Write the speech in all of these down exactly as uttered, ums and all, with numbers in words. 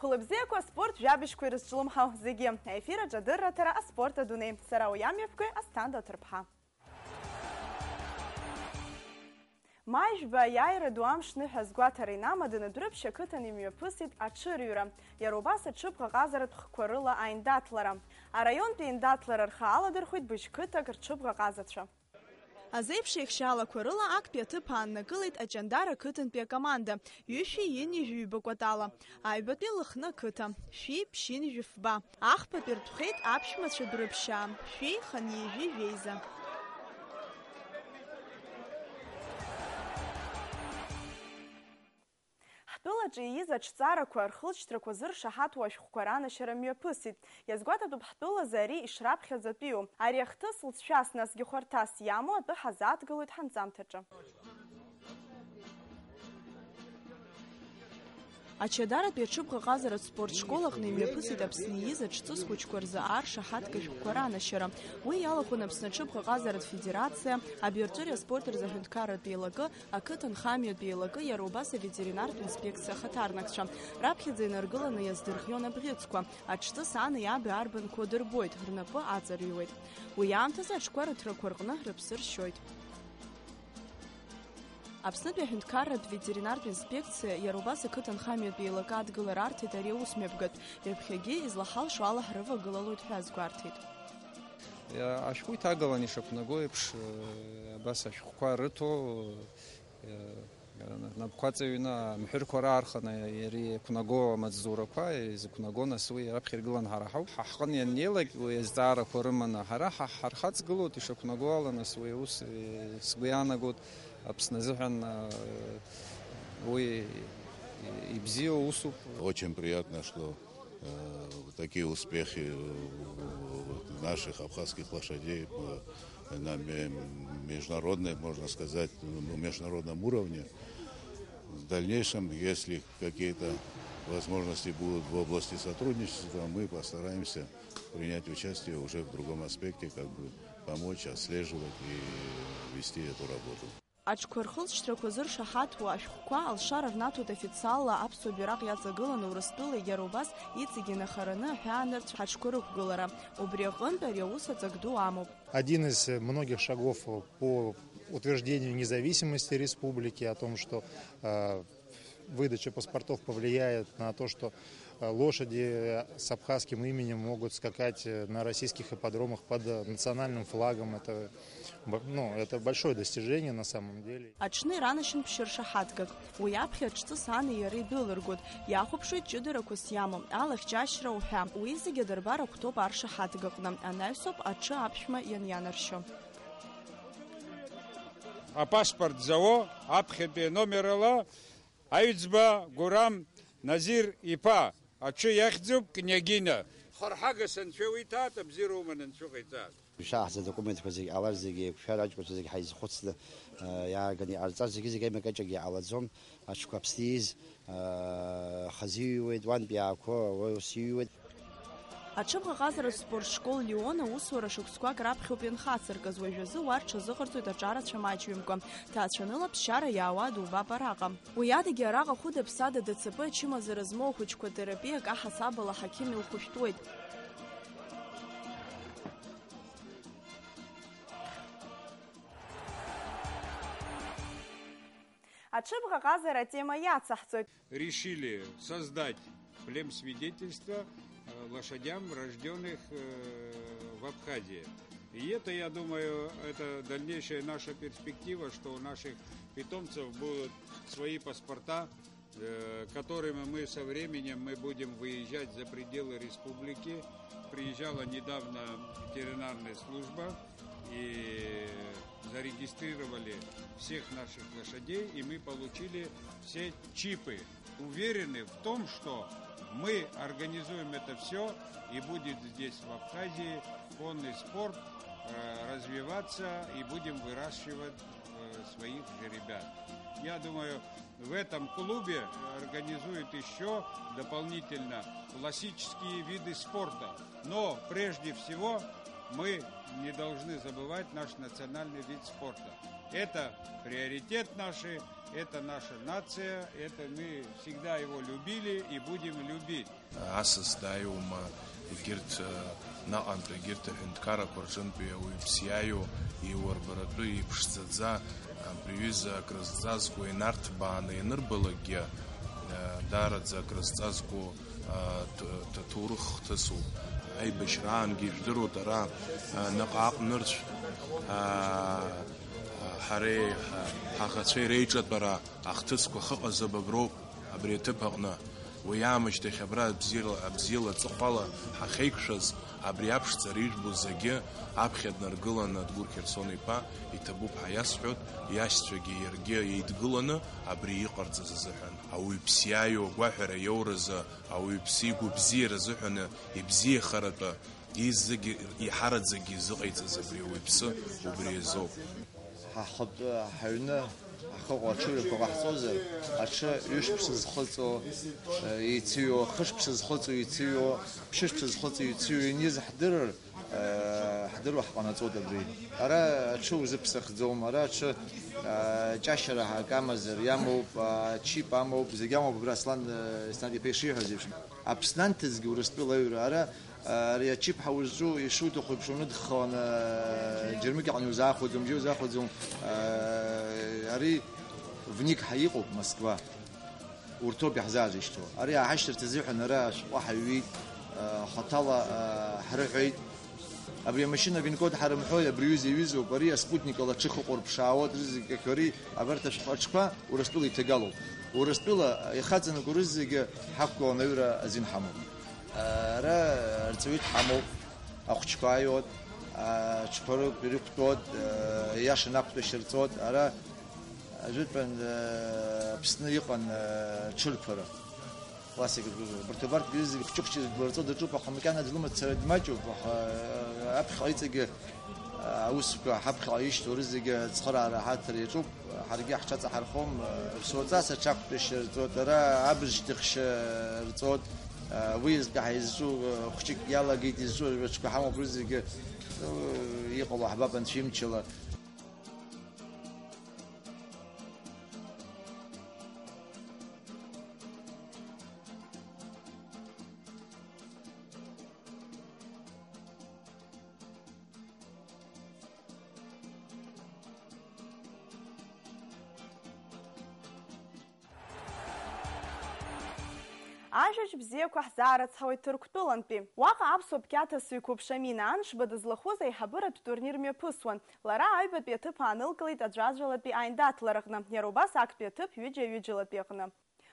Хәылбзиақәа аспорт жәабжьқәа ирызҿлымҳау зегьы. Аефир аҿы адырраҭара аспорт адунеи. Сара уи амҩаԥгаҩ Асҭанда Ҭырԥҳа. Маи жәба аиааира ду амш ныҳәа азгәаҭара инамаданы Дәрыԥшь ақыҭан имҩаԥысит аҽырҩра. Иара убас аҽыбӷаҟазаратә хқәа рыла аиндаҭлара. Араионтәи аиндаҭлара рхы аладырхәит быжь қыҭак рҽыбӷаҟазацәа. Азеиԥш еихшьаалақәа рыла актәи аҭыԥ ааннакылеит Аҷандар ақыҭантәи акоманда, ҩышәи ини жәаҩба кәатала. Аҩбатәи Лыхны ақыҭа, шәи ԥшьынҩажәи фба. Ахԥатәи ртәхеит аԥшәмацәа Дәрыԥшьаа, шәи хынҩажәи жәеиза. Ҳтәылаҿы ииз аҽҵарақәа, рхылҵшьҭрақәа зыршаҳаҭу ашәҟәқәа ранашьара мҩаԥысит. Иазгәаҭатәуп ҳтәылазы ари ишраԥхьаӡатәиу. Ари ахҭыс лҵшәас, насгьы хәарҭас иамоу атәы ҳазааҭгылоит ҳанҵамҭаҿы. Ачадаратәи аҽыбӷаҟазаратә спорт школ аҟны имҩаԥысит Аԥсны ииз аҽҵыс хәыҷқәа рзы аршаҳаҭга шәҟәқәа ранашьара. Уи иалахәын Аԥсны аҽыбӷаҟазаратә федерациа, абиарҵәыреи аспорти рзы аҳәынҭқарратә еилакы, ақыҭанхамҩатә еилакы, иара убас аветеринартә инспекциа ахаҭарнакцәа. Раԥхьаӡа инаргыланы иаздырхион абӷьыцқәа. Аҽҵыс ани аби арбанқәоу дырбоит, рнапы аҵарҩуеит. Уи аамҭазы аҽқәа рыҭрақәа рҟны рыԥсы ршьоит. Аԥснытәи аҳәынҭқарратә ветеринартә инспекциа, иара убас ақыҭанхамҩатә еилакы адгылара арҭеит ари аусмҩаԥгатә. Ҩаԥхьагьы излаҳалшо ала ҳрывагылалоит ҳәа азгәарҭеит. Ашәҟәы иҭагалан ишақәнаго еиԥш, абас ашәҟәқәа рыҭо, напқәа ҵаҩны, амҳәырқәа раарханы иара иқәнаго амаҵзурақәа изықәнаго, нас уи раԥхьа иргылан ҳара ҳауп. Ҳа ҳҟны ианнеилак, уи азҵаарақәа рыманы ҳара ҳа ҳархаҵгылоит ишақәнаго ала, нас уи аус, сгәы иаанагоит, Аԥсны азыҳәан, уи ибзиоу усуп. Очень приятно, что э, такие успехи, э, наших абхазских лошадей, э, на ме-, международной, можно сказать, ну, международном уровне. В дальнейшем, если какие-то возможности будут в области сотрудничества, мы постараемся принять участие уже в другом аспекте, как бы помочь, отслеживать и вести эту работу. Аҽқәа рхылҵшьҭрақәа зыршаҳаҭуа ашәҟәқәа алшара рнаҭоит официалла аԥсуа бираҟ иаҵагыланы Урыстәылеи иара убас иҵегь инахараны аҳәаанырцә ҳаҽқәа рықәгылара. Убри аҟынтә ари аус аҵак ду амоуп. Один из многих шагов по утверждению независимости республики, о том, что, э, выдача паспортов повлияет на то, что, э, лошади с абхазским именем могут скакать, э, на российских ипподромах под, э, национальным флагом. Это, б-, ну, это большое достижение на самом деле. Аҽны иранашьан ԥшьыршаҳаҭгак. Уи аԥхьа аҽҵыс ани иареи дәылыргоит. Иахәаԥшуеит ҷыдарақәас иамоу, алахьчашьра уҳәа. Уи зегьы адырбар агәҭоуп аршаҳаҭгаҟны. Анаҩсоуп аҽы аԥшәма ианианаршьо. Апаспорт зао, аԥхьатәи аномер ала, Аҩӡба Гурам Назир иԥа, аҽы иахьӡуп Княгиниа. Харҳагас анцәа уиҭаат, абзиара уман анцәа уҟаиҵаат. Ишаҳҳәаз, адокументқәа зегь ҟалар, зегь еиқәшәар, аҷкәынцәа зегь ҳаизхәыцны, э, иаарганы иҟарҵар, зегьы-зегь аимак-аиҿак иҟалаӡом. Аҽқәа Аԥсны ииз, э, хазы иҩуеит, уантәи иаақәоу аус иҩуеит. Аҽыбӷаҟазаратә спорт школ Леон аусура шықәсқәак раԥхьоуп ианхацыркыз, уажәазы уа рҽазыҟарҵоит аҿарацәа маҷҩымкәа. Ҭаацәаныла ԥсшьара иаауа дубап араҟа. Уи адагьы араҟа хәыда-ԥсада ДЦП ачымазара змоу ахәыҷқәа терапиак аҳасабала аҳақьым илхәышәтәуеит. Аҽыбӷаҟазара атема иацаҳҵоит. Решили создать племсвидетельство, э, лошадям, рождённых, э, в Абхазии. И это, я думаю, это дальнейшая наша перспектива, что у наших питомцев будут свои паспорта, э, которыми мы со временем мы будем выезжать за пределы республики. Приезжала недавно ветеринарная служба и зарегистрировали всех наших лошадей, и мы получили все чипы. Уверены в том, что мы организуем это всё, и будет здесь, в Абхазии, конный спорт, э, развиваться, и будем выращивать, э, своих жеребят. Я думаю, в этом клубе организуют ещё дополнительно классические виды спорта. Но прежде всего Мы не должны забывать наш национальный вид спорта. Это приоритет нашей, это наша нация, это мы всегда его любили и будем любить. Асас дааиуама, егьырҭ, наҟ-антәи егьырҭ аҳәынҭқаррақәа рҿынтәи ауаҩԥс иааиуа, иуарбаратәы иԥшӡаӡа, абри аҩыза акрызҵазкуа инарҭбааны ианырбалакгьы, даараӡа акрызҵазкуа, ҭ-, ҭ-, ҭоурых хҭысуп. Аибашьраангьы ижәдыруеит ара, наҟ-ааҟ нырцә, ҳареи ҳаӷацәеи реиҿатәара ахҭысқәа ахьыҟаз аброуп. Абри аҭыԥ аҟны, уи аамышьҭахь абра абзиала, абзиала аҵыхәала ҳахьеиқәшәаз, абри аԥшӡара ижәбо зегьы аԥхьа днаргыланы, Адгәыр Хьырсон-иԥа, иҭабуп ҳәа иасҳәоит, иашьцәагьы иаргьы еидгыланы абри иҟарҵаз азыҳәан. Ауаҩԥс иааиуа агәаҳәара иоуразы, ауаҩԥс игәабзиара азыҳәаны ибзиахаратәы, изегьы иҳараӡакгьы изыҟаиҵаз абри ауаҩԥсы убри азоуп. Ҳа ҳхатә, ҳаҩны ҳахьыҟоу аҽыҩрақәа ҟаҳҵозар, аҽы ҩышықәса зхыҵуа, э, еицыҩуа, хышықәса зхыҵуа, еицыҩуа, ԥшьышықәса зхыҵуа, еицыҩуа ианиз ҳдырыр, э, ҳдыруа ҳҟанаҵоит абри. Ара аҽы узыԥсахӡом, ара аҽы, э, ҷашьара ҳәа акы амазар, иамоуп, э, чип амоуп, зегь амоуп, абра Аслан, э, Иснаҭ-иԥа ишиҳәаз еиԥш. Аԥсны анҭыҵгьы Урыстәыла аҩра, ара Ари ачип ҳәа узҿу ишуҭаху еиԥш уныдхаланы, џьармыкьаҟны иузаахәаӡом, џьа иузаахәаӡом. Ари вник ҳәа иҟоуп, Москва. Урҭоуп иаҳзаазышьҭуа. Ари ааҳашьҭырц азыҳәан ара ашәҟәы ҳаҩит, хаҭала ҳрыҳәеит. Абри амашьына вин-код ҳарымҳәои, абри аҩыза иҩызоуп, ари аспутник ала аҽы хыҟоуп, ԥшаауеит, рызегь ари, абарҭ ашәҟәы аҽқәа Урыстәыла иҭагалоуп. Урыстәыла ихаҵанаго рызегьы ҳақәгыланы аҩра азин ҳамоуп. Ара арҵаҩы дҳамоуп, ахәыҷқәа ааиуеит, аҽқәа рықә-, ирықәтәоит, иашан ақәтәашьа рҵоит, ара ажәытәан, Аԥсны иҟан аҽырԥара. Классик, абарҭ, абарҭ зегьы хәҷы-хәҷы жәлар рҵо даҿуп, аха макьана длымацара дмаҷуп, аха аԥхьаҟа иҵегьы аусқәа ҳаԥхьаҟа ишьҭоу рызегьы ацхыраара ҳаҭыр иаҿуп. Ҳаргьы ҳҽаҵаҳархом, ԥсуаҵас аҽақәтәашьа рҵоит, ара абз шьҭыхшьа рҵоит, уи иазкаҳа изҿу хәҷык иалагеит, изҿу рыҽқәа ҳамоуп, рызегьы иҟало ҳбап анцәа имчала. Ажәабжь бзиақәа ҳзаарыцҳауеит Ҭырқәтәылантәи. Уаҟа аԥсуа бқьаҭасҩы Қәыԥш Амина Аншба дызлахәыз аиҳабыратә турнир мҩаԥысуан. Лара аҩбатәи аҭыԥ аанылкылеит аӡәаӡәалатәи аиндаҭлараҟны, иара убас актәи аҭыԥ ҩыџьа-ҩыџьалатәи аҟны.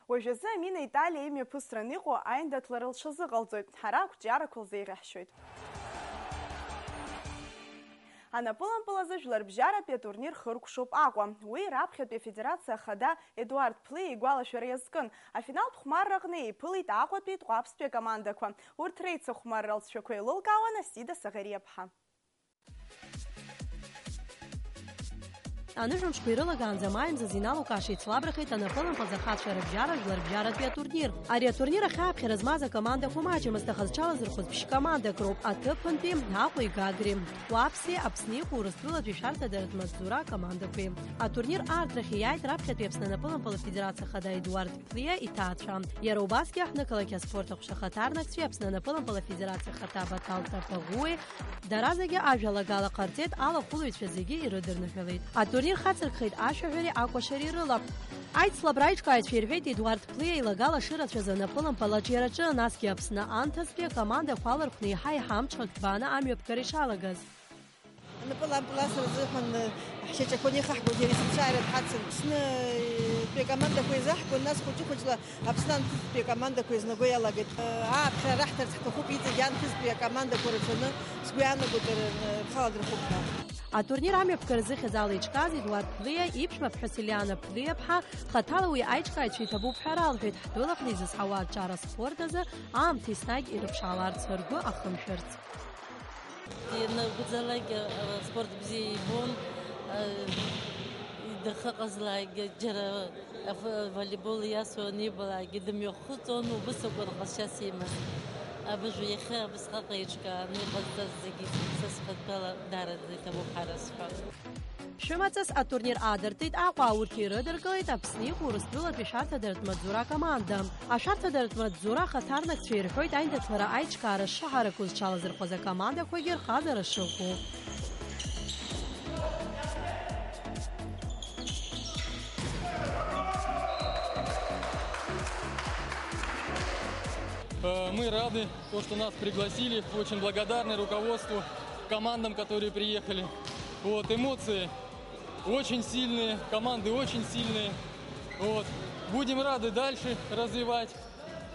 Уажәазы Амина Италиа имҩаԥысран иҟоу аиндаҭлара лҽазыҟалҵоит, ҳара ақәҿиарақәа лзеиӷьаҳшьоит. Анапылампыл азы жәларбжьаратәи атурнир хыркәшоуп Аҟәа. Уи раԥхьатәи афедерациа ахада Едуард Ԥлиа игәалашәара иазкын. Афиналтә хәмарраҟны еиԥылеит Аҟәатәи Тҟәаԥстәи акомандақәа. Урҭ реицыхәмарра алҵшәақәа еилылкаауан Асида Саӷериаԥҳа. Аныҳәамшқәа ирылагаанӡа маи мзазы иналукааша ицлабрахеит анапылампыл азы ахацәа рыбжьара жәларбжьаратәи атурнир. Ари атурнир ахьааԥхьара змаз акомандақәа маҷымызт, аха зҽалазырхәыз ԥшь командак роуп, аҭыԥантәи Аҟәеи Гагреи, Уаԥсеи, Аԥсни Урыстәылатәи шәарҭадаратә маҵзура акомандақәеи. Атурнир аартрахь ииааит раԥхьатәи Аԥсны анапылампыл афедерациа ахада Едуард Ԥлиа иҭаацәа. Иара убасгьы аҳҭнықалақь аспорт аҟәша ахаҭарнакцәеи Аԥсны анапылампыл афедерациа ахада Батал Тапагәуеи дара зегьы ажәалагала ҟарҵеит, алахәылаҩцәа зегьы ирыдырныҳәалеит. Атурнир хацыркхеит ашәаҳәареи акәашареи рыла. Аицлабра аиҿкааҩцәа ирҳәеит, Едуард Ԥлиа илагала шырацәаз анапылампыл аҿиараҿы, насгьы Аԥсны анҭыҵтәи акомандақәа алархәны еиҳа-еиҳа амҽхак ҭбааны амҩаԥгара ишалагаз. Анапылампыл асра азыҳәан, ҳшьаҿақәа анеихаҳгоз иара есымша ааира дҳацын. Аԥснытәи акомандақәа еизаҳгон, нас хәыҷы-хәыҷла Аԥсны анҭыҵтәи акомандақәа еизнаго иалагеит. Ааԥхьара раҳҭарц ҳҭахуп, иҵегь анҭыҵтәи акомандақәа рацәаны, сгәы иаанагоит, р-, рхала дырхуп ҳәа. Атурнир амҩаԥгара зыхьӡ ала иҿкааз Едуард Ԥлиа иԥшәма ԥҳәыс Елиана Ԥлиаԥҳа хаҭала уи аиҿкааҩцәа иҭабуп ҳәа ралҳәеит, ҳтәылахь изызҳауа аҿар аспорт азы аамҭа еснагь ирыԥшааларц, ргәы ахымшәарц. Ианакәӡалак, э, спорт бзиа ибон, э, дахьыҟазлак, џьара аф-, волейбол иасуан, ибалак дымҩахыҵуан, убыс акәын ҟазшьас имаз. Абыжә иахьа абысҟак еиҿкааны иҟазҵаз зегьы са схатәала дараӡа иҭабуп ҳәа расҳәап. Шәымаҵас атурнир аадыртит Аҟәа, урҭ ирыдыркылеит Аԥсны иҟоу Урыстәылатәи ашәарҭадаратә маҵзура акоманда. Ашәарҭадаратә маҵзура ахаҭарнакцәа ирҳәоит аиндаҭлара аиҿкаара шыҳараку зҽалазырхәыз акомандақәагьы рхаҵара шыӷәӷәоу. Э, мы рады, то, что нас пригласили, очень благодарны руководству, командам, которые приехали. Вот, эмоции очень сильные, команды очень сильные. Вот. Будем рады дальше развивать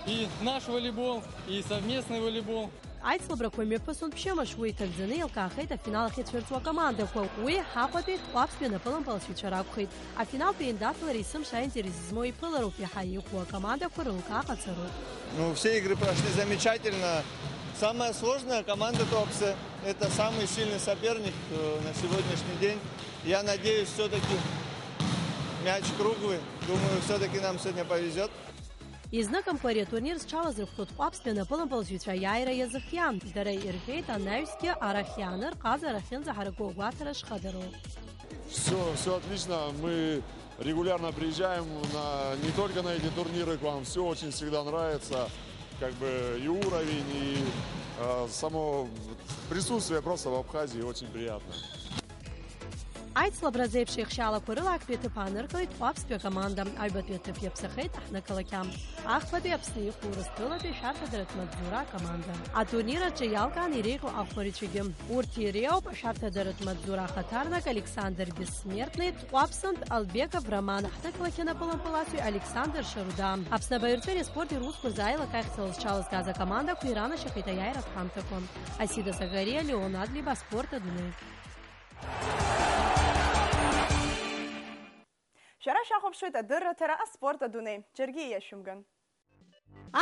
и наш волейбол, и совместный волейбол. Аицлабрақәа мҩаԥысуан ԥшьымш, уи иҭагӡаны еилкаахеит афинал ахь ицәырҵуа акомандақәа. Уи ҳаҟәатәи Тҟәаԥстәи анапылампаласҩцәа ракәхеит. Афиналтәи еиндаҭлара есымша аинтерес змоу иԥылароуп, иаҳа иӷәӷәоу акомандақәа рылкаа ҟаҵароуп. Ну, все игры прошли замечательно. Самое сложное — команда Токсы. Это самый сильный соперник, э, на сегодняшний день. Я надеюсь, все-таки мяч круглый. Думаю, все-таки нам сегодня повезет. Изныкымкәа ари атурнир зҽалазырхәҭоу Тҟәаԥстәи анапылампаласҩцәа аиааира иазыхиан. Дара ирҳәеит, анаҩсгьы арахь иаанырҟазар ахьынӡаҳараку агәаҭара шхадароу. Все, все отлично. Мы регулярно приезжаем на, не только на эти турниры к вам. Все очень всегда нравится. Как бы и уровень, и, э, само присутствие просто в Абхазии очень приятно. Аицлабра азеиԥш еихшьаалақәа рыла актәи аҭыԥ ааныркылеит Тҟәаԥстәи акоманда. Аҩбатәи аҭыԥ иаԥсахеит аҳҭнықалақь Амш. Ахԥатәи Аԥсны иҟоу Урыстәылатәи ашәарҭадаратә маҵзура акоманда. Атурнир аҿы иалкаан иреиӷьу ахәмарицәагьы. Урҭ иреиуоуп ашәарҭадаратә маҵзура ахаҭарнак Александр Бессмертный, Тҟәаԥстәантә Албеков Роман, аҳҭнықалақь анапылампаласҩы Александр Шаруда. Аԥсны абаҩрҵәыреи аспорти русқәа рзы аилакахьала зҽалазгаз акомандақәа иранашьахеит аиааиратә ҳамҭақәа. Асида Сагариа, Леон Адлиба, Аспорт адунеи. Шәара шәахәаԥшуеит адырраҭара Аспорт адунеи. Џьаргьы иашәымган.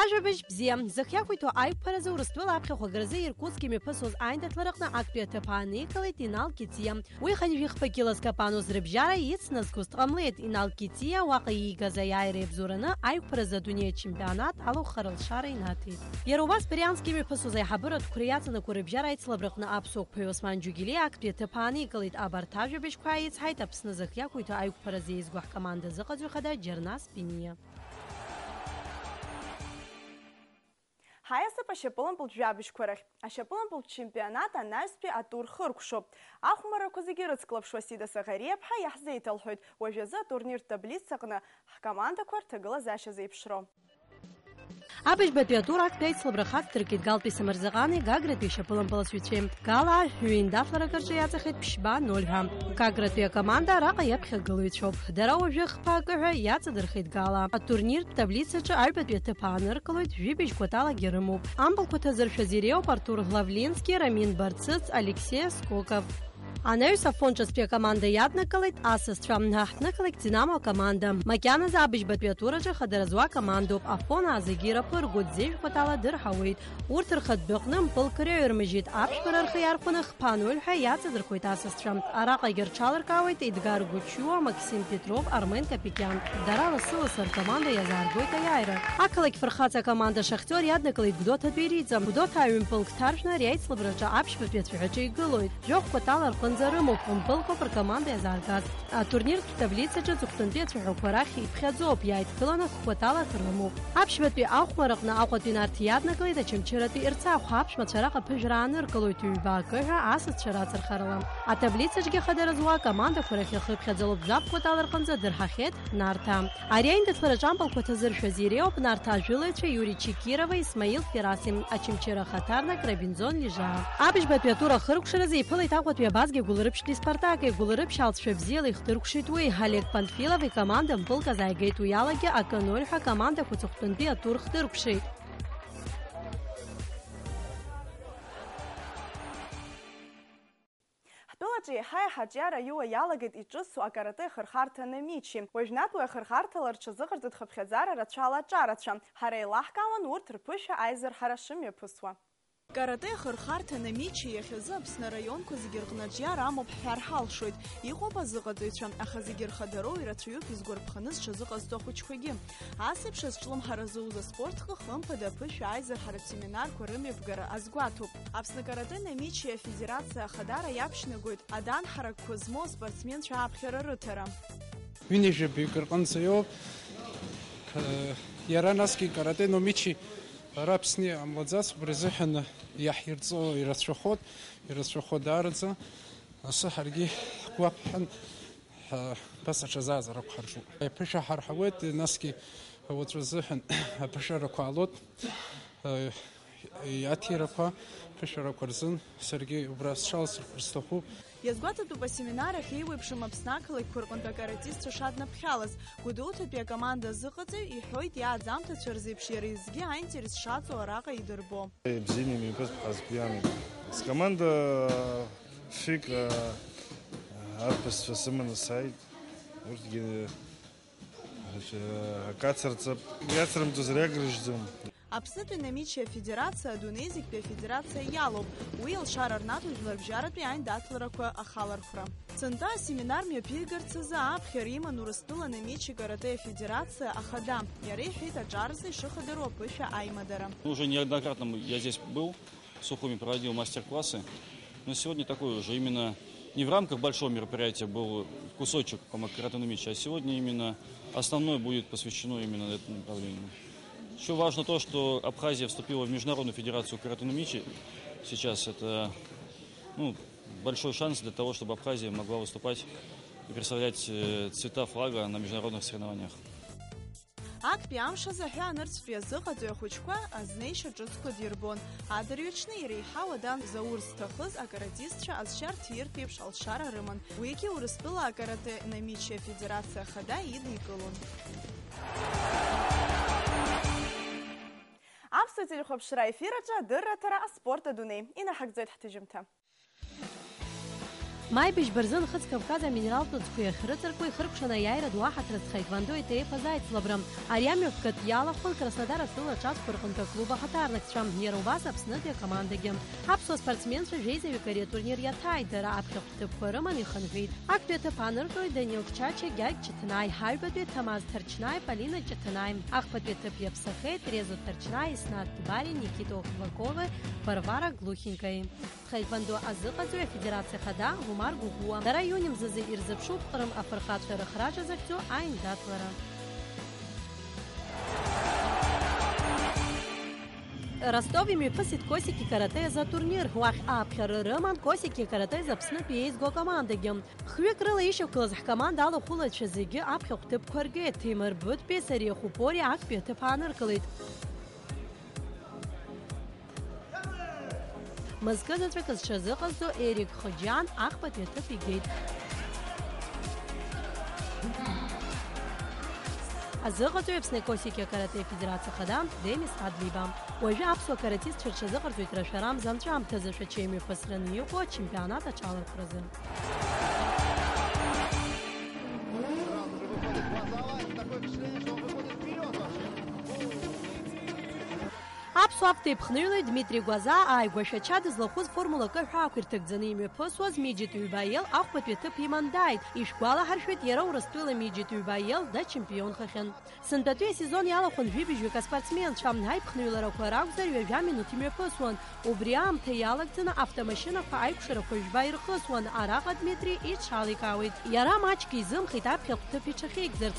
Ажәабжь бзиа. Зых иақәиҭу аиқәԥаразы Урыстәыла аԥхьахә агаразы Иркутск имҩаԥысуаз аиндаҭлараҟны актәи аҭыԥ ааникылеит Инал Китиа. Уи хынҩажәи хԥа кьыла зкапануаз рыбжьара ицназгоз дҟамлеит. Инал Китиа уаҟа иигаз аиааира иабзоураны аиқәԥаразы адунеи ачемпионат алахәхара лшара инаҭеит. Иара убас Брянск имҩаԥысуаз аиҳабыра атәқәра иаҵанакуа рыбжьара аицлабраҟны аԥсуа қәԥаҩ Осман Џьугьелиа актәи аҭыԥ ааникылеит. Абарҭ ажәабжьқәа ааицҳаит Аԥсны зых иақәиҭу аиқәԥаразы еизго ҳкоманда азыҟаҵаҩ хада Џьарнас Биниа. Ҳаиасып ашьапылампылтә жәабжьқәа рахь. Ашьапылампылтә чемпионат анаҩстәи атур хыркәшоуп. Ахәмаррақәа зегьы ирыцклаԥшуа Сида Саӷариаԥҳа иаҳзеиҭалҳәоит уажәазы атурниртә таблица аҟны ҳкомандақәа рҭагылазаашьа зеиԥшроу. Абыжьбатәи атур актәи аицлабра хацдыркит Галтәи Самырзаҟани Гагратәи шьапылампаласҩцәеи. Гала ҩеиндаҭларак рҿы иаҵахеит ԥшьба ноль ҳәа. Гагратәи акоманда араҟа иаԥхьагылаҩцәоуп. Дара уажәы хԥа акы ҳәа иаҵадырхеит Гала. Атурниртә таблицаҿы аҩбатәи аҭыԥ ааныркылоит, жәибжь кәаталагьы рымоуп. Ампылқәа ҭазыршәыз иреиуоуп Артур Главлински, Рамин Барцыц, Алексеи Скоков. Анаҩс Афон ҿыцтәи акоманда иаднакылеит асасцәа, аҳҭнықалақь Динамо акоманда. Макьаназы абыжьбатәи атур аҿы хадара зуа акомандоуп, Афонаа зегьы ираԥыргоит, зежә кәатала дырҳауеит. Урҭ рхатә дәаҟны мпылк рыҩрмыжьит, аԥшәмара рхы иархәаны хԥа ноль ҳәа иаҵадырхоит асасцәа. Араҟагьы рҽаларкаауеит Едгар Гучуа, Максим Петров, Армен Капикиан. Дара лассы-лассы ркоманда иазааргоит аиааира. Ақалақь фырхаҵа акоманда Шахтиор иаднакылеит Гәдоуҭатәи Риҵа. Гәдоуҭаа ҩ-мпылк ҭаршәны ари аицлабраҿы аԥшьбатәи ацәаҳәаҿы игылоит. Жәохә кәатала рҟынӡа рымоуп, мпылк ауп ркоманда иазааргаз. Атурниртә таблицаҿы аҵыхәтәантәи ацәаҳәақәа рахь иԥхьаӡоуп, иааидкыланы хкәаталак рымоуп. Аԥшьбатәи ахәмарраҟны Аҟәатәи Нарҭ иаднакылеит Очамчыратәи Ерцахә, аԥшәмацәа араҟа ԥыжәра ааныркылоит ҩба акы ҳәа асасцәа рацырхарала. Атаблицаҿгьы хадара зуа акомандақәа рахь ихыԥхьаӡалоуп, жәаф кәатала рҟынӡа дырҳахьеит Нарҭаа. Ари аиндаҭлараҿы ампылқәа ҭазыршәыз иреиуоуп Нарҭаа жәылаҩцәа Иури Чекирова, Исмаил Ферасим, Очамчыра ахаҭарнак Робинзон Лижаа. Абыжьбатәи атур ахыркәшаразы иԥылеит Аҟәатәи абазгьы Гәылрыԥшьтәи Спартак, игәылрыԥшь алҵшәа бзиала ихдыркәшеит уи. Олег Панфилов икоманда мпылк азааигеит, уи алагьы акы ноль ҳәа акомандақәа аҵыхәтәантәи атур хдыркәшеит. Ҳтәылаҿы еиҳа-еиҳа аҿиара аиуа иалагеит иҿыцу акарате ахырхарҭа Намичи. Уажәнатә уи ахырхарҭала рҽазыҟарҵоит хыԥхьаӡара рацәала аҿарацәа. Ҳара еилаҳкаауан урҭ рԥышәа аизырҳара шымҩаԥысуа. Каратэ ахырхарҭа Намичи иахьазы Аԥсны араионқәа зегьы рҟны аҿиара амоуп ҳҳәар ҳалшоит. Иҟоуп азыҟаҵаҩцәа, аха зегьы рхадароу ирацәаҩуп изгәарԥханы зҽазыҟазҵо ахәыҷқәагьы. Ас еиԥш азҿлымҳара зуз аспорт хкы хымԥада аԥышәа аизырҳаратә семинарқәа рымҩаԥгара азгәаҭоуп. Аԥсны каратэ Намичи афедерациа ахадара иаԥшьнагоит аданҳарақәа змоу аспортсменцәа аԥхьара рыҭара. Ҩынҩажәаҩык рҟынӡа иоуп. Э, иара насгьы каратэ Номичи ара Аԥсны иҟамлаӡац, убри азыҳәан иаҳирҵо ирацәахоит, ирацәахо даараӡа. Асы ҳаргьы ҳгәаԥҳан, ҳа-, ԥаса ҽазааӡарақәа ҳарҿуп. Аԥышәа ҳарҳауеит, насгьы уаҵәы азыҳәан аԥышәарақәа аалоит. Э, Иаҭирақәа, ԥышәарақәа рзын саргьы убра сҽаласырхәыр сҭахуп. Иазгәаҭатәуп асеминар ахь еиуеиԥшым Аԥсны ақалақьқәа рҟынтә акаратистцәа шаднаԥхьалаз. Гәдоуҭатәи акоманда азыҟаҵаҩ иҳәоит, иааӡамҭацәа рзеиԥш иара изгьы аинтерес шаҵоу араҟа идырбо. Ибзианы имҩаԥысп ҳазгәиаанагеит. Скоманда фҩык, а, арԥысцәа сыманы сааит. Урҭгьы Акацырҵап, иацрымҵозар иагрыжьӡом. Аԥснытәи Намичи афедерациа адунеи зегьтәи афедерациа иалоуп. Уи алшара рнаҭоит жәларбжьаратәи аиндаҭларақәа ахалархәра. Сынтәа асеминар мҩаԥигарц азы аԥхьара иман Урыстәыла Намичи каратэ афедерациа ахада. Иара иҳәеит аҿар азы ишыхадароу аԥышәа аимадара. Уже неоднократно мы- я здесь был. Сухуми проводил мастер-классы. Но сегодня такой уже именно не в рамках большого мероприятия был кусочек по каратэ-но-мичи, а сегодня именно основное будет посвящено именно этому направлению. Еще важно то, что Абхазия вступила в Международную федерацию каратэ-но-мичи. Сейчас это, ну, большой шанс для того, чтобы Абхазия могла выступать и представлять, э, цвета флага на международных соревнованиях. Актәи амш азы аҳәаанырцәтәи азыҟаҵаҩ ахәыҷқәа азнеишьа ҿыцқәа дирбон. Адырҩаҽны иреиҳау адан Заур зҭахыз акаратистцәа азшьа рҭиртә еиԥш алшара рыман. Уигьы Урыстәыла акарате Намичи афедерациа ахада идикылон. Аԥсуа телехәаԥшра аефир аҿы адырраҭара аспорт адунеи. Инаҳагӡоит ҳҭыжьымҭа. Маи быжьба рзы Нхыҵ Кавказ аминералтә ҵқәеи ахьрыҵаркуа ихыркәшаны аиааира ду аҳаҭыр азы тхэквондо итеиқәаз аицлабра. Ари амҩаԥгатә иалахәын Краснодар атәыла аҿацәқәа рҟынтә аклуб ахаҭарнакцәа, иара убас Аԥснытәи акомандагьы. Аԥсуа спортсменцәа жәеизаҩык ари атурнир иаҭааит, дара аԥхьахәтә ҭыԥқәа рыман ихынҳәит. Актәи аҭыԥ ааныркылоит Данил Кчача, Гьагь Ҷыҭнаи, ҳаҩбатәи Ҭамаз Ҭарчнаи, Полина Ҷыҭнаи. Ахԥатәи аҭыԥ иаԥсахеит Резо Ҭарчнаи, Еснаҭ Дбари, Никита Ухвакови, Варвара Глухенкои. Тхэквондо азыҟаҵаҩ афедерациа ахада Гәымар Гәыгәуа. Дара иуни мзазы ирзыԥшуп Ҟрым афырхацәа рыхраҿа захьӡу аиндаҭлара. Ростов имҩаԥысит Косики каратэ азы атурнир. Уахь ааԥхьара рыман Косики каратэ азы Аԥснытәи еизго акомандагьы. Хҩык рыла ишьақәгылаз ҳкоманда алахәылаҩцәа зегьы аԥхьахә ҭыԥқәа ргеит. Ҭемыр Быҭәбеи Сариа Хупори актәи аҭыԥ ааныркылеит. Мызкы заҵәык зҽазыҟазҵо Ерик Хоџьан ахԥатәи аҭыԥ игеит. Азыҟаҵаҩ Аԥсны Косики акарате афедерациа ахада Демис Адлиба. Уажәы аԥсуа каратистцәа рҽазыҟарҵоит рашәара амза анҵәамҭазы Шәача имҩаԥысраны иҟоу ачемпионат аҿалархәразы. Аԥсуа автоеиԥхныҩлаҩ Дмитри Гәазаа ааигәа Шәача дызлахәыз Формула К ҳәа ақәирҭагӡаны имҩаԥысуаз Миџьит Ҩбаиел ахәбатәи аҭыԥ иман дааит. Ишәгәалаҳаршәоит, иара Урыстәыла Миџьит Ҩбаиел дачемпионхахьан. Сынтәатәи асезон иалахәын жәибжьҩык аспортсменцәа, аиԥхныҩларақәа ракәзар, ҩажәа минуҭ имҩаԥысуан. Убри аамҭа иалагӡаны автомашьынақәа аикәшарақәа жәба ирхысуан, араҟа Дмитри иҽаликаауеит. Иара маҷк изымхеит аԥхьахә ҭыԥ иҽахьеигӡарц.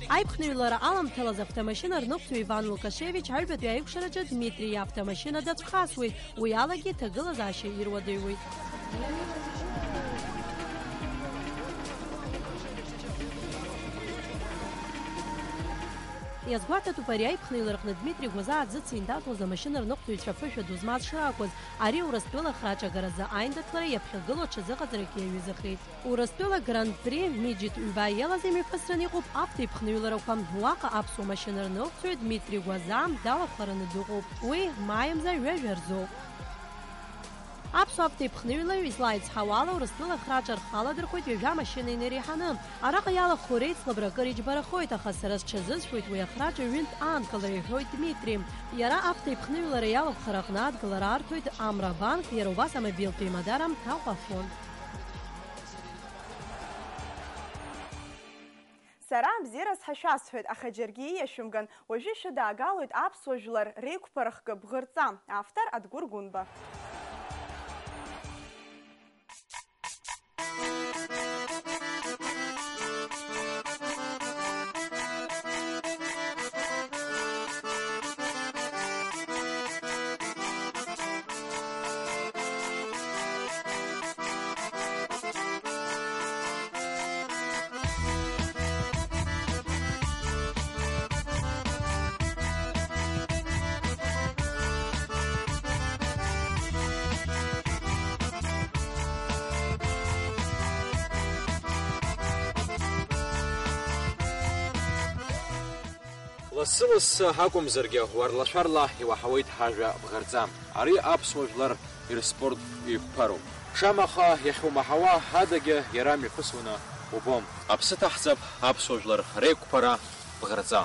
Аиԥхныҩлара аламҭалаз автомашьына рныҟәцаҩ Иван Лукашевич аҩбатәи аикәшараҿы Дмитри иавтомашьына дацәхасуеит. Уи алагьы иҭагылазаашьа ируадаҩуеит. Иазгәаҭатәуп ари аиԥхныҩлараҟны Дмитри Гәазаа дзыциндаҭуаз амашьына рныҟәцаҩцәа аԥышәа ду змаз шракәыз. Ари Урыстәыла ахраҿагаразы аиндаҭлара иаԥхьагылоу аҽазыҟаҵарак иаҩызахеит. Урыстәыла Гран-при Миџьит Ҩбаиел азы имҩаԥысран иҟоуп автоеиԥхныҩларақәа. Уаҟа аԥсуа машьына рныҟәцаҩ Дмитри Гәазаа далахәхараны дыҟоуп. Уи маи мза ҩажәа рзоуп. Аԥсуа автоеиԥхныҩлаҩ излаицҳауала, Урыстәыла ахраҿы рхы аладырхәоит ҩажәа машьына инареиҳаны. Араҟа иалахәу реицлабра акыр иџьбарахоит, аха сара сҽазызшәоит уи ахраҿы ҩынтә аанкылара, иҳәоит Дмитри. Иара автоеиԥхныҩлара иалахәхара аҟны адгылара арҭоит Амра абанк, иара убас амобилтә еимадара Аҟәа афонд. Сара абзиараз ҳәа шәасҳәоит, аха џьаргьы ииашәымган, уажәы ишәыдаагалоит аԥсуа жәлар реиқәԥара хкы Бӷырҵа, автор Адгәыр Гәынба. Лассы-лассы акәымзаргьы, уарлашәарла иуаҳауеит ҳажәа Бӷырҵа. Ари аԥсуа жәлар ирспорттә еиқәԥароуп. Шамаха иахьумаҳауа адагьы иара мҩаԥысуаны убом. Аԥсы ҭаҳҵап аԥсуа жәлар реиқәԥара Бӷырҵа.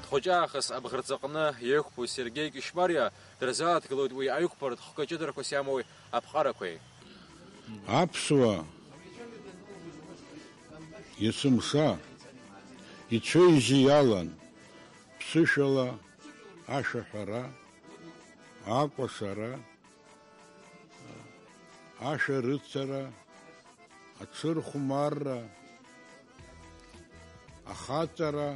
Дхәыҷаахыс Абӷырҵаҟны иеиқәԥоу Сергеи Кьышьмариа дырзааҭгылоит уи аиқәԥаратә хкы ҷыдарақәас иамоу аԥҟарақәеи. Аԥсуа есымша ицәеижьы иалан ԥсышәала ашәаҳәара, акәашара, ашәарыцара, аҽырхәмарра, ахаҵара,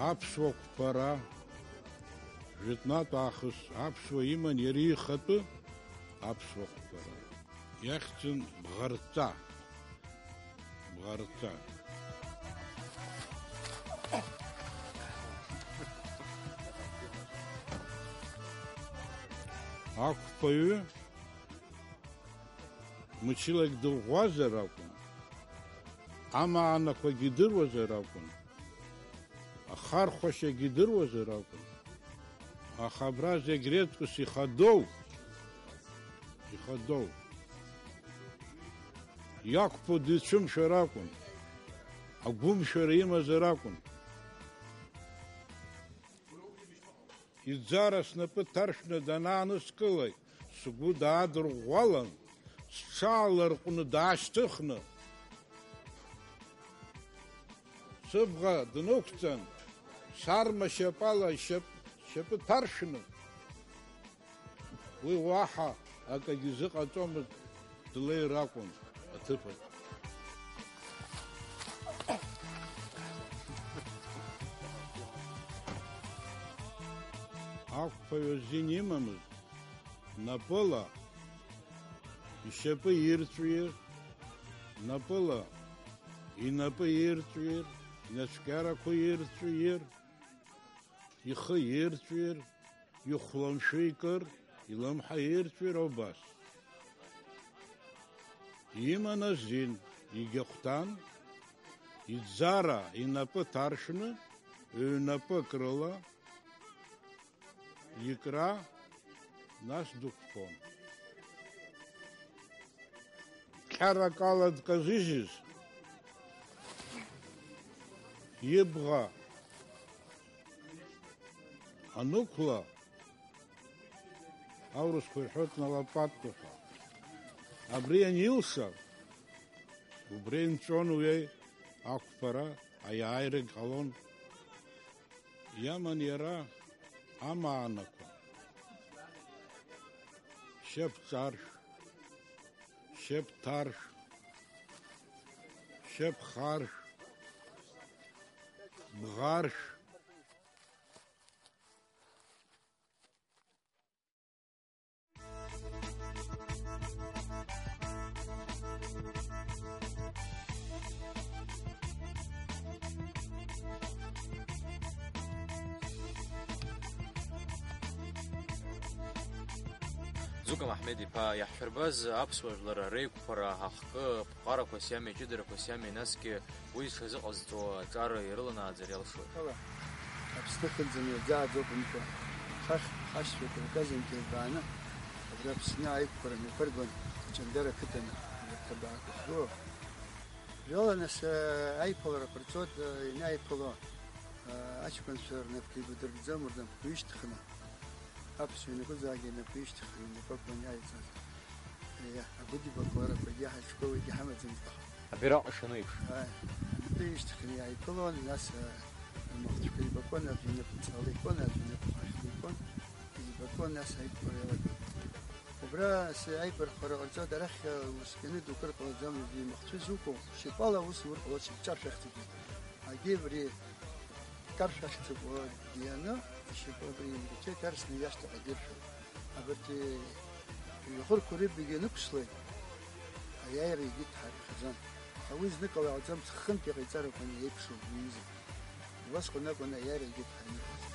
аԥсуа қәԥара, жәытәнатә аахыс аԥсуа иман иара ихатәы аԥсуа қәԥара. Иахьӡын Бӷарҵа. Бӷарҵа. Ақәԥаҩы мчылагь дыӷәӷәазар акәын, амаанақәагь идыруазар акәын, ахархәашьагь идыруазар акәын, аха абра зегь реиԥш ихадоу, ихадоу, иақәԥо дицәымшәар акәын, агәымшәара имазар акәын. Иӡара снапы ҭаршәны данааныскылак, сгәы даадырӷәӷәалан, сҽааларҟәны даашьҭыхны, сыбӷа днықәҵан, сарма шьапала ишьап-, шьапы ҭаршәны, уи уаҳа акагьы изыҟаҵомызт, длеир акәын аҭыԥаҿ. Ақәԥаҩ азин имамызт, напыла ишьапы ирҵәир, напыла инапы ирҵәир, инацәкьарақәа ирҵәир, ихы ирҵәир, ихәламшәы икыр, илымҳа ирҵәир убас. Иман азин, егьахәҭан, иӡара инапы ҭаршәны, ҩнапык рыла икра, нас дықәԥон. Ҟьарак ала дказыжьыз, ибӷа анықәла, аурысқәа ирҳәоит на лопатку ҳәа. Абри анилша, убри инҵәон уи ақәԥара, аиааирагь ҟалон. Иаман иара амаанақәа. Шьап ҿаршә, шьап ҭаршә, шьап харшә, бӷаршә. Зука Маҳмед-иԥа, иаҳшәырбаз аԥсуа жәлар реиқәԥара ахкы, аԥҟарақәас иами, аҷыдарақәас иами, насгьы уи зҽазыҟазҵо аҿар ирыланааӡар иалшоит. Ала, Аԥсны хынӡа мҩаӡааӡоуп умҳәо. Хахь ҳашьцәа Кавказынтәи ирбааны, абри Аԥсны аиқәԥара мҩаԥыргон Ҷандара ақыҭан, абарҭ абаақәа хду. Жәала нас, э, аиԥыларақәа рҵоит, э, ианааиԥыло, э, аҷкәынцәа рнапқәа еибадырбӡом, рнапқәа ҩышьҭхны. Аԥсуа ианакәызаалак инапы ишьҭыхны инапы акуан иааиҵаз. Еи, агәыдибақәа ларақәагьы ҳаҽқәоугьы ҳамаӡамызт аха. Абираҟ ишану еиԥш. Ааи, инапы ишьҭыхны иааиԥылон, нас, а, рмахәҭқәа еибакуан, аӡәы инапы ҵала икуан, аӡәы инапы хәархьла икуан, еибакуан, нас аиқәԥара иалагон. Убра ас аиқәырхара ҟарҵоит, арахь, а, ус кьаны дук рыҟалаӡам, имахәҭҩы зуқәу, шьапала аус урҟалоит, шьапҿаршә ахьӡуп. Агьи абри Каршә ахьӡуп, уа дианы, ишьапы абри имгәацәеит, арсны иашҭаҟа диршәуп. Абарҭ иҩхырқәа рыбагьы анықәслоит, аиааира егьи дҳарԥхьаӡан. Аха уи зныкала иҟаӡам, хынтә иҟаиҵарақәа еиԥшуп уи изы. Убасҟан акәын аиааира егьи дҳаимхәыц.